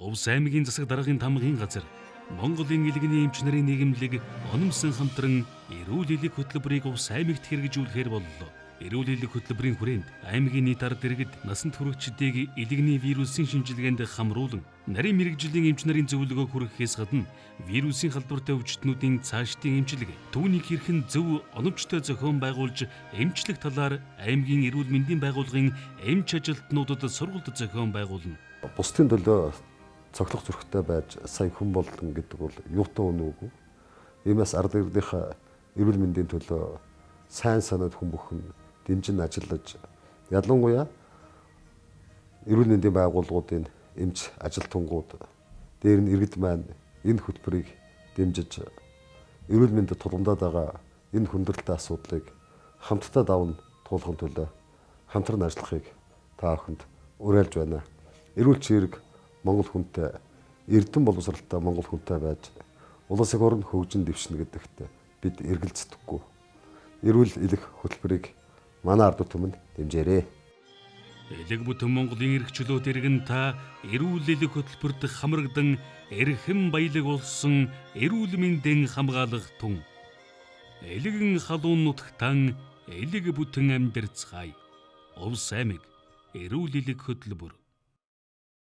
Увс аймгийн засаг даргын тамгын газар Монголын элэгний эмч нарын нийгэмлэг Ономсон хамтран эрүүл элэг хөтөлбөрийг Увс аймагт хэрэгжүүлэхээр боллоо. Эрүүл элэг хөтөлбөрийн хүрээнд аймгийн нийт ард иргэд насанд хүрэгчдийг элэгний вирусын шинжилгээнд хамруулан нарийн мэргэжлийн эмч нарын зөвлөгөө хүргэхээс гадна вирусын халдвартай өвчтнүүдийн цаашдын эмчилгээ, түүнийг хэрхэн зөв оновчтой зохион байгуулж эмчлэх талаар аймгийн эрүүл мэндийн байгууллагын эмч ажилтнуудад сургалт зохион байгуулна. Бусдын төлөө цоглох зүрхтэй байж сайн хүн болон гэдэг бол юутай үнэ үгүй. Иймээс ард иргэнийхээ эрүүл мэндийн төлөө сайн санаад хүн бүхэн дэмжин ажиллаж, ялангуяа эрүүл мэндийн байгууллагуудын эмч ажилтнууд дээр нь иргэд маань энэ хөтөлбөрийг дэмжиж, эрүүл мэндэд тулгамдаад байгаа энэ хүндрэлтэй асуудлыг хамтдаа даван туулахын төлөө хамтран ажиллахыг та бүхэнд уриалж байна. Эрүүл чирэг Монгол хүнтэй, эрдэм боловсралтай Монгол хүнтэй байж улс их орн хөгжин дэвшнэ гэдэгт бид эргэлзэдэггүй. Эрүүл элэх хөтөлбөрийг манай ард түмэнд дэмжээрэй. Элэг бүтэн Монголын эрх чөлөөт иргэн та эрүүл элэг хөтөлбөрт хамрагдан эрхэм баялаг болсон эрүүл мэндийн хамгаалах тун. Элэгэн халуун нутагтан элэг бүтэн амьдарцгаая. Увс аймаг эрүүл элэг хөтөлбөр.